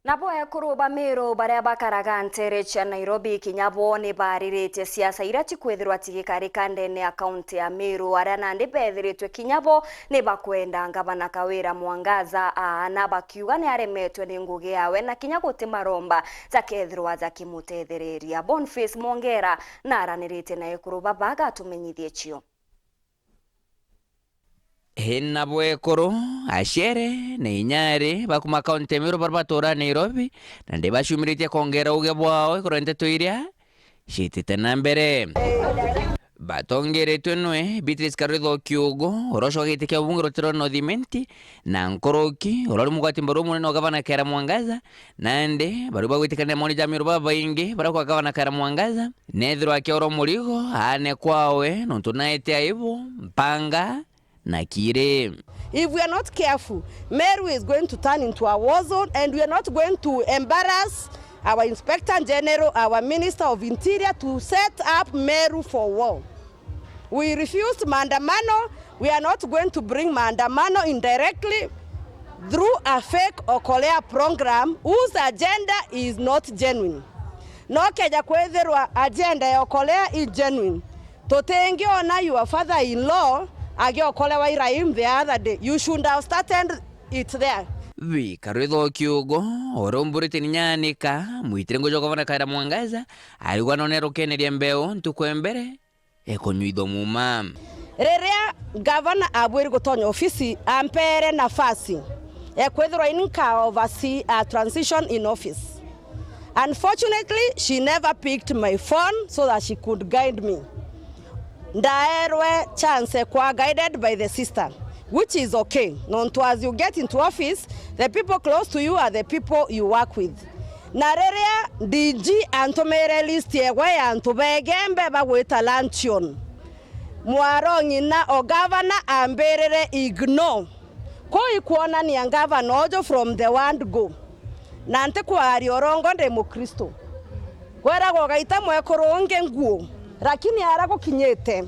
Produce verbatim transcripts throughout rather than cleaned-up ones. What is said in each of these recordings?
Nabo ekuru ba Meru baria bakaraga nteere cia Nairobi kinya bo ni baariritie siasa iria cikwithirwa cigikarika ndene ya kaunti ya Meru, aria nandi beethiritwe kinya bo ni bakwenda ngavana Kawira Mwangaza aana, bakiuga ni aremetwe ni ngugi yawe na kinya guti maromba jakethirwa jakimutethereria. Boniface Mwongera naaraniritie na ekuru baba, agatumenyithie cio. Ii nabo ekuru, aciere na inyari ba kuuma kaunti ya Meru baria batuura Nairobi, nandi baciumiritie kwongera uuge bwao iguru ria nteto iria ciitite na mbere. Batongeretwe nwe Beatrice Karwitho Kiugo, uria ucwa giti kia ubunge rutiro rwa North Imenti, na nkuruki uria uri mugwati mbaru munene wa gavana Kawira Mwangaza, nandi bari bagwitikania na maoni ja Meru babaingi baria kwa gavana Kawira Mwangaza, neethirwa akiaurwa murigo aane kwawe, nontu naete aibu, mpanga, na kiri. If we are not careful, Meru is going to turn into a war zone, and we are not going to embarrass our Inspector General, our Minister of Interior, to set up Meru for war. We refused maandamano. We are not going to bring maandamano indirectly through a fake Okolea program whose agenda is not genuine. No keja kwithirwa agenda ya Okolea i genuine, tutingiona your father-in-law agiokolewa Ibrahim the other day. You should have started it there. Bi Karwitho Kiugo, uria umburite ni nyanika, mwitire ngugi jwa gavana Kawira Mwangaza, arigwa none rukeneria mbeu ntuku ya mbere, ekunyuithwa muuma. Riria gavana abwiri gutonya ofisi, ampeere nafasi ya kwithirwa ini nka oversee a transition in office. Unfortunately, she never picked my phone so that she could guide me. Ndaerwe chance kwa guided by the sister, which is okay. Nontu as you get into office, the people close to you are the people you work with. Na riria D G antumiire list yeegwa ya antu beegembe bagwita luncheon, mwaro ng'ina o gavana ambirire ignore. Kuu ikwonania gavana uju from the word go. Na ntikwaria urongo, ndi Mukristo. Kweragwa ugaita mwekuru ungi nguo, lakini aria gukinyite,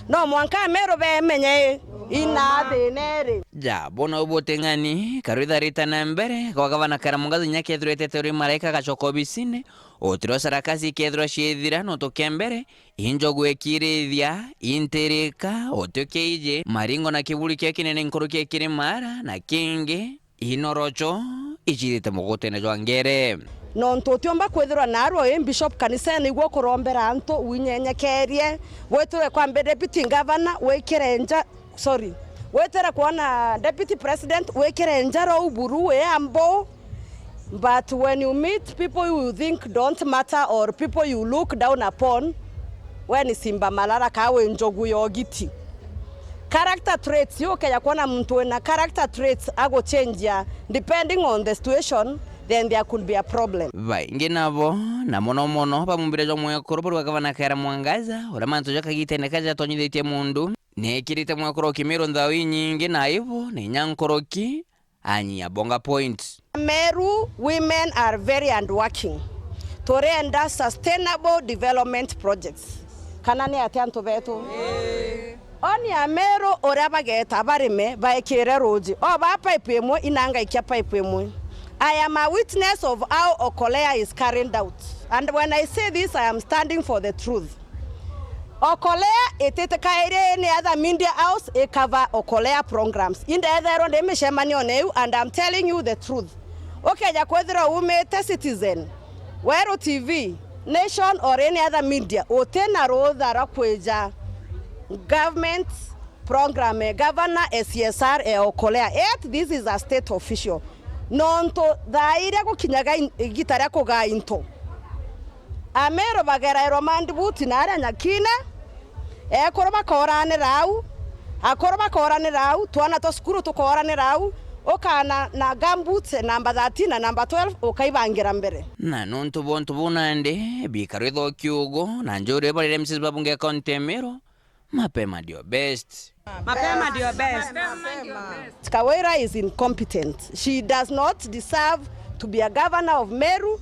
no mwanka Ameru bemenye i, ina thina iri. Ja, bona ubu uting'ani, Karwitho arita na mbere, kwa gavana Kawira Mwangaza inya kethirwa etete uri maraika agacoka obisine, utiro sarakasi ikethirwa ciithira, nontu kia mbere, injogu ikirithia, intirika, utio kiiji, maringo na kiburi kia kinene nkuruki ikiri maara, na kingi, inorocho icithite mugutene jwa ngere. Nontu utiumba kwithirwa naarua wi bishop kanisene igwe ukurombera antu winyenyekerie, witire kwambe deputy governor wikire nja, sorry, witire kwona deputy president wikire njara uburu wi ambo. But when you meet people you think don't matter or people you look down upon, we ni simba malala kaa wi njogu ya ugiti. Character traits, you ukeja kwona muntu wina character traits aguchenjia depending on the situation, then there could be a problem. Baingi nabo, na mono mono ba mumbire jwa mwekuru buri wa gavana Kawira Mwangaza, uria mantu ja kagitene kaja jatonyithitie mundu, ni ekirite mwekuru o Kimiru nthao inyingi na aibu, na inya nkuruki, anyia bonga point. Meru women are very hardworking. Turenda sustainable development projects. Kana ni atia antu betu? Oni Ameru uria bageta barime, baikire ruji. O ba pipe imwe, inangaikia pipe imwe. I am a witness of how Okolea is carried out. And when I say this, I am standing for the truth. Okolea ititikairi any other media house icover Okolea programs. Indetherwa ndi micemanione iu, and I'm telling you the truth. Ukeja kwithirwa umite Citizen, Weru T V, Nation or any other media, utina rutha rwa kwija government program e governor e C S R e Okolea. Yet this is a state official. Nontu thaa iria gukinyaga in-, igita ria kugaa into, Ameru bagerairwa mandibuti na aria nyakine, ekuru bakooranira au, akuru bakooranira au, twana twa cukuru tukooranira au, ukaana na gumboots namba thirteen na namba twelve ukaibangira mbere. Na nontu bwa untu buu nandi, bikaro ithoki ugu, na njurie bari M Cs ba bunge ya kaunti ya Meru, mapema ndio best. Mapema ndio best. Kawira is incompetent. She does not deserve to be a governor of Meru.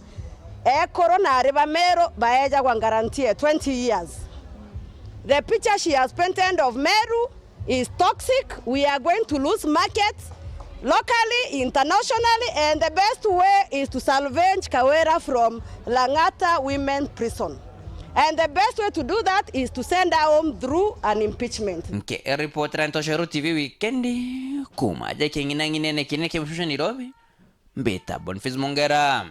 Ekuru na ari ba Meru baejagwa guarantee ya twenty years. The picture she has painted of Meru is toxic. We are going to lose markets. Locally, internationally, and the best way is to salvage Kawira from Lang'ata Women Prison. And the best way to do that is to send her home through an impeachment. Nke ripotera Ntoshero T V wikendi, kuma aja king'inang'inene kinene kia mushusha Nairobi, mbita Boniface Mongera.